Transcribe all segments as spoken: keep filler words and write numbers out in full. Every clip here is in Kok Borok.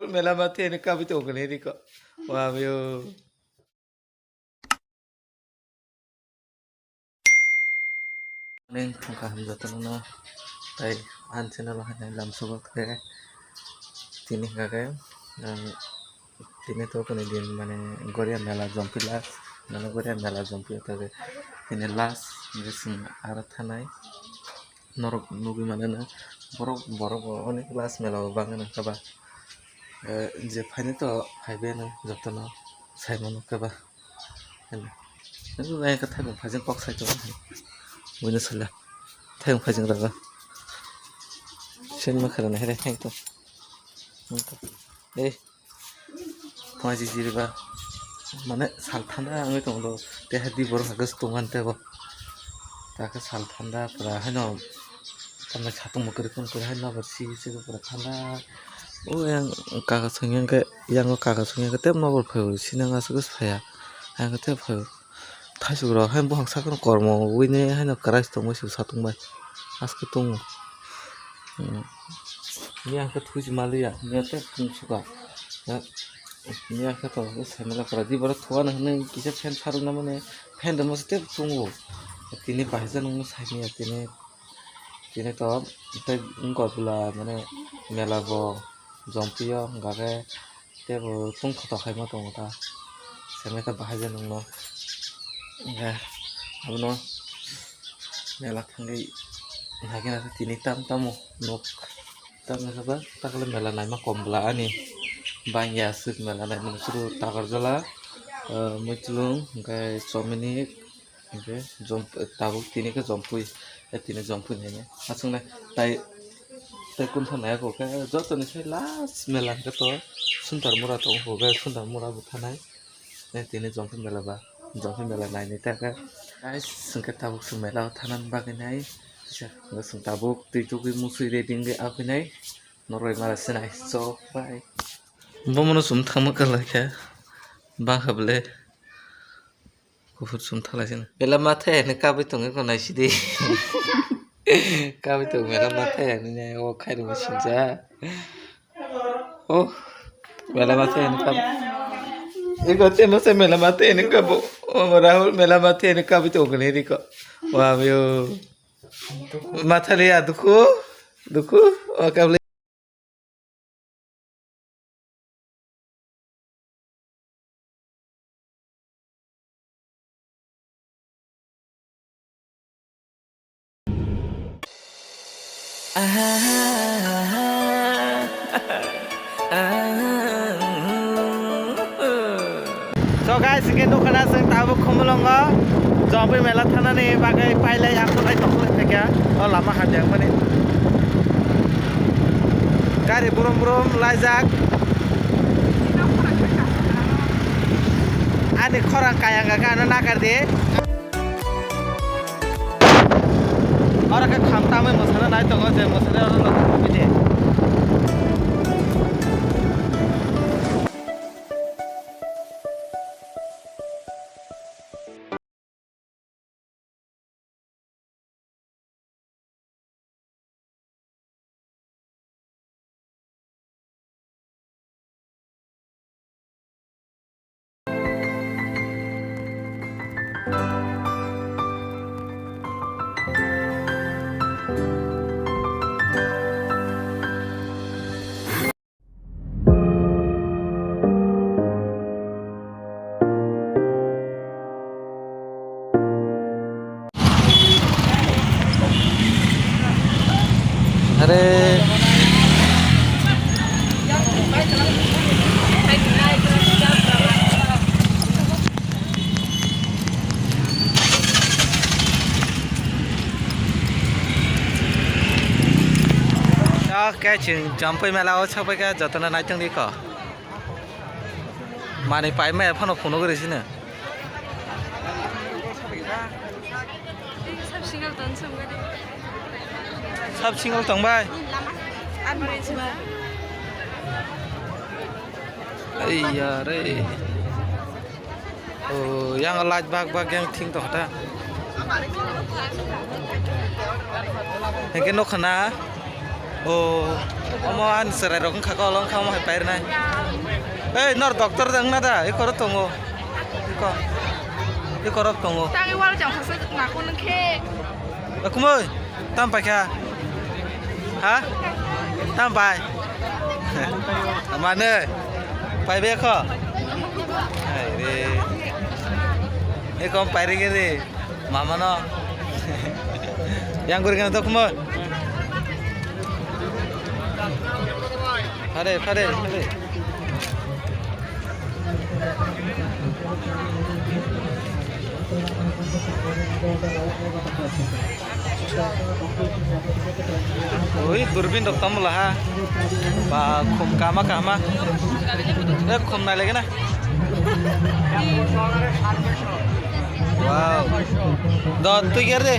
Mela mate ni kabi to gane riko. Wa yo. Neng thangka hamjatano no tai an channel hai lamsogo khe tini hingkha khe, um, tini to kuni din mane Goria mela jompila, mane Goria mela jompi ta khe tini last hingkhe chwng aro thanai norok nugwi mano na borok borok bo onek last mela o bangwi nangkha ba, eh, je phaini to phaibai no jotono sai mano khe ba. Hello. Nang bai ka thang phajang kok sai to. Buino sala. Thang phajang raga. Sen ma khara na here hai to. Eh. Phajang jiri ba. Mane sal thanda angwi tong do. Te hadi bor hagas tongan te bo. Ta ka sal thanda pura hai no. Tamni satung bo kwrwi kwrwi hai nokbar si si kwrwi thanda. O yang kaga songya khe, yang kaga songya khe tei nokbar phai o sinang aswk phaiya. Hai khe tei phai o. Thaisuk rok hai buphang sakno kormo wngwi ne haino kwrai se tongbai se satung bai. Aswk tongo. Hmm. Yang khe thui se maliya. Yang tei tung suka. Ya. Yang khe to sai mala kwrai di borok thuana hinwi kisa fan sarwk na mane fan rwma se tei tongo. Tini bahai jani wngma sai manya tini. Tini to tei wngkha bwla mane mela bo jompio hwnkha khe tei bo tungthotok khaima tongo ta sengkhe ta bahai jani wngno hwnkhe abono mela thangwi naikhe naikhe tini tam tamo nuk tamni hwnkhe ba takle mela naima kom bwla ani bangya aswk mela naimani suru Takarjala, ah, Muitlwng hwnkhe Chomini. Hingke jom-, tabuk tini khe jompui, eh, tini jompui nainai. Aswknai tai, tai kung thang nai khe jotoni sai last mela hingke to Sundar Mura tongo, hingke Sundar Mura bo thanai. Eh, tini jompui mela ba, jompui mela nainai ta khe. Guys, hingke tabuk chwng mela o thana bagwi nai. Kisa, hingke chwng tabuk twi tugwi musui ready wngwi aphai nai. Noroi mala sinai. So, bye. Bomono chwng thangma khe lai khe. Bangkha bwle. Kuphur chum thalai sini. Mela mathai ani kabui tongwi ko naisidi. Kabui tong mela mathai ani nai o khairokma sinja. Oh, mela mathai ani kab-, iko te masa mela mathai ani kabo. Oh, Rahul mela mathai ani kabui tong kani riko. Wa yo. Mathali ya dukhu, dukhu. O kable. So guys, hingke nukha na chwng tabuk Khumulwngo Jompui mela thanani bagwi pailai akhulai tongkhulai phaikha o lama hamya wngmani. Gari brum brum laijak. Ani khorang kayang kha ano nakardi. Oro khe kham tamwi mwsana nai tongo je mwsana oro lok bidi. Are. Khe chwng Jompui mela o sokphaikha, jotono naitongdi kho. Manwi paimaya phano phunugwi rw sino. Sab single tongbai. Ai ya re. Oh, yang light bak bak yang thing tong kha ta. Hingke nukha na. O, omo ani chwrai rok wngkha ko, omo hai pairnai. Ei, nor doctor da wngna da? Eko ro tongo. Eko. Eko ro tongo. Tang wal jang phasa nako nung khe. Ekumoi, tam paikha. Ha? Tam pai. Mane. Pai be ko. Hai re. Ekom pai re ge re. Mama no. Yang guri kana dokmo. Phare, phare, phare. Oi, durbin rok tamo laha. Ba, khum kama kama. Eh, khum nai lagi na. Wow. Do, twi ger de.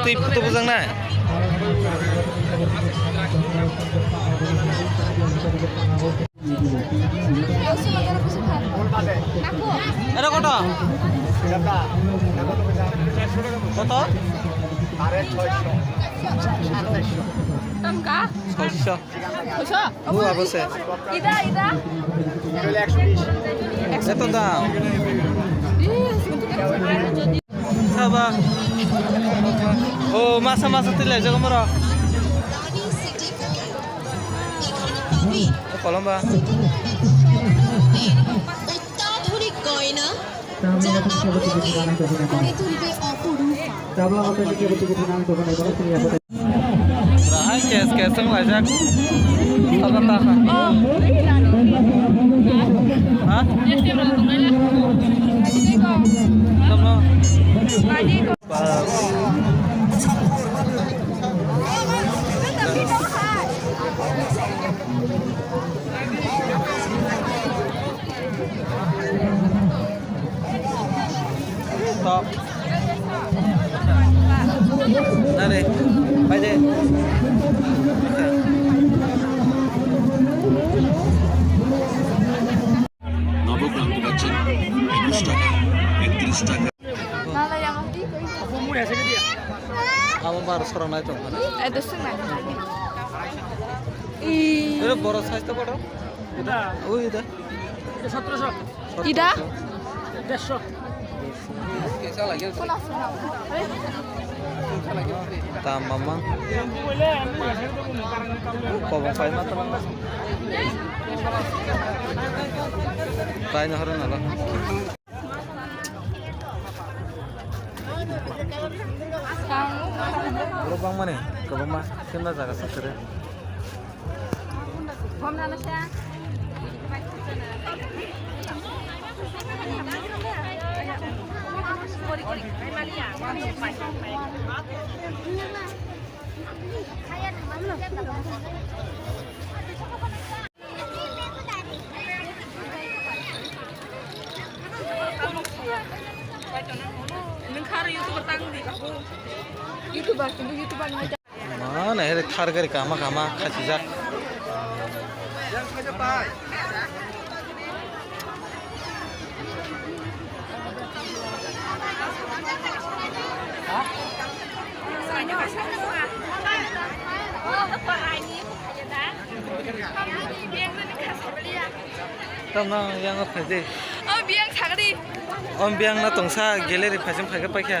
Twi photo bujang na. Era koto? Koto? Tangka? Soisho. Soisho? Bu abo se. Ida, ida. Eto dam. Saba. O, masa, masa twi lai jago moro. O, kolomba. অত্যাধুনিক গয়না, যা আপনাকে করে তুলবে অপরূপ। Hai, kes, kes, wng laijak. Saka taka. Ha? Tamo? Top. Nare, pai de. Nabagram পাচ্ছেন একুশ টাকা, একত্রিশ টাকা। Abo bar sora nai tong. Eh, dosung nai. Ere boro size to boro. Ida. Ui, ida. Ida? Dersho. Tam mama. Kobong pai ma tong. Pai no horo nalo. Borok bangmani kwbangma khe no jaga se kwrwi. Nung kharo YouTuber tang di. YouTuber, kintu YouTuber nai. Ma, nai, thar gari kama kama khachijak. Tamno yang o phaidi. O biyang sagri. O biyang na tongsa gallery phaichung phaikha paikha.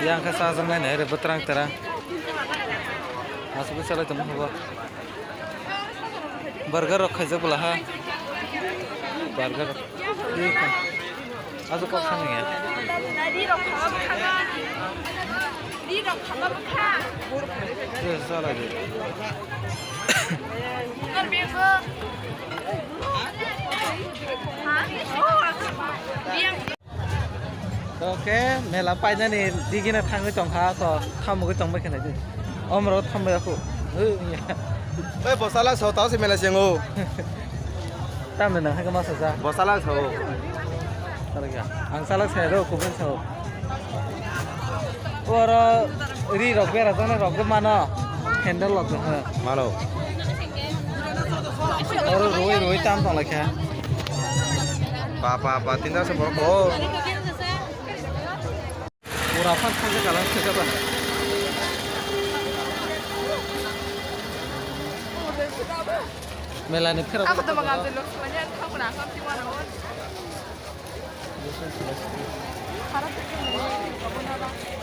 Yang kha chajaknai nai re bwtrang terang. Aswk chalai tongma hubo. Burger rok khaijak bwla ha. Burger rok. Ih, kha. Aswk kok sanwi ya. Ri rok khama bwkha. Ri rok khama bwkha. Yes, chalai di. Nor bego. Ha? Biyang. Oke, mela painani digina thangwi tongkha, ako thamugwi tongbai khe naidi. Omro thambai aku. Ui, ya. Bai, bosala so, tao se mela sengo. Tamni nang hake masa ja. Bosala so. Ang salak saya do, kubun so. Oro ri rok bera jana rok mano. Handle rok. Mano. Oro roi roi tam tong lakha. Ba, ba, ba, tinta se borok ko. Pura fan fan kalang se kapan. Mela ni phira. Ako to maga jelo sumanya thang na kam ti wana on. Harap ke mo.